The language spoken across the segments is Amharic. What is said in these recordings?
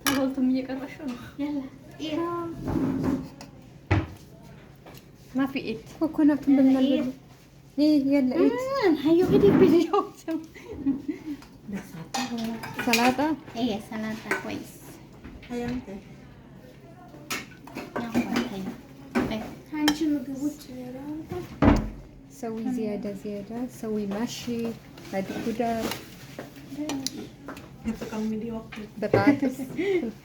ተበልቶም እየቀረሽ ነው። ማፊ ኢት ኮኮናቱን በምን يلا eat. ሰላጣ። ايه، سلطة كويس. ከአንቺ ምግብ ውጭ ሌላ سوي زيادة زيادة، سوي محشي، هذه خضار، بطاطس،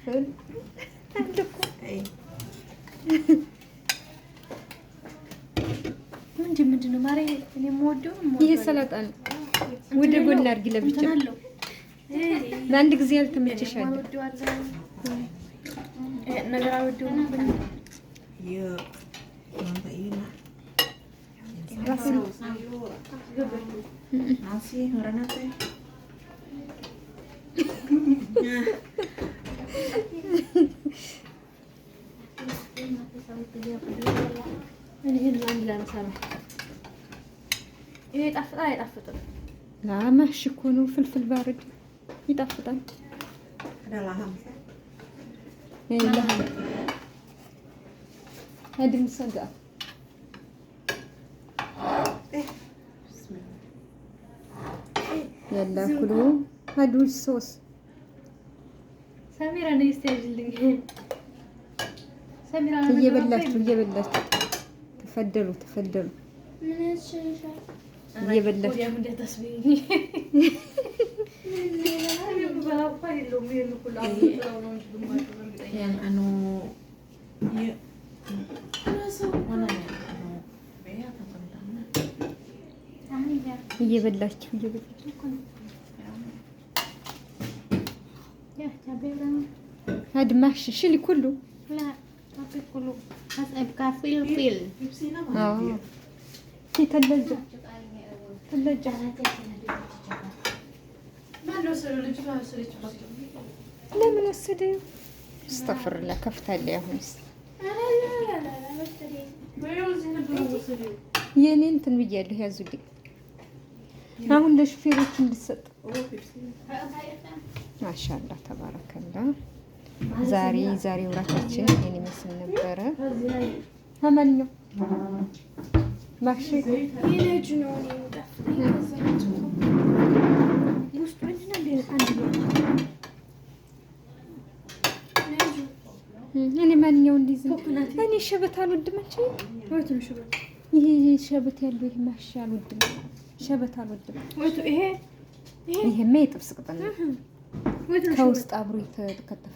فلفل عندكم. ምንድን ምንድን ነው ማሬ? እኔ የምወደው ይሄ ሰላጣ ነው። ወደ ጎን አድርጊ ለብቻ። ለአንድ ጊዜ ያልተመቸሽ አለ። ነገር አልወደውም። Iya, nasi ngaranna teh. ይህን አንድ ላነሳ ነው። ይሄ ይጣፍጣል አይጣፍጥም? ላማሽ እኮ ነው። ፍልፍል ባርድ ይጣፍጣል። Ada laham. لحم هذه مصدقة. يلا كلوا هادو الصوص. ሰሚራ ነይ እስቲ ያዥልኝ። ሰሚራ እየበላችሁ እየበላችሁ ተፈደሉ ተፈደሉ እየበላችሁ። Yang anu ieu mana ya, anu bea atau kentangna? እየበላችሁ እየበላችሁ። هاد محشي، شيلي كله. لا، ما في كله، بس ابقى فلفل. Pepsina mana اه dia? في ثلاجة، ثلاجة. ለምን ወሰደ? أستغفر الله ከፍታለሁ። አሁንስ የኔ እንትን ብያለሁ። ያዙልኝ አሁን ለሹፌሮች እንድሰጥ። ማሻአላህ ተባረከላ። ዛሬ ዛሬ ውራታችን ይሄን ይመስል ነበረ። አማንኛው ማሽ የነጁ ነው እኔ የሚጣፍጠኝ። ከዛ ነጭ ነው። ውስጡ ምንድን ነው? አንድ ነው ነጁ። እኔ ማንኛው እንዲዝ እኔ ሸበት አልወድም። አንቺ ይሄ ሸበት ያለው ይሄ ማሽ አልወድም። ሸበት አልወድም። ይሄማ የጥብስ ቅጠል ነው። ከውስጥ አብሮ የተከተፈ።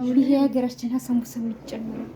ይሄ የሀገራችን ሳምቡሳ የሚጨምረው።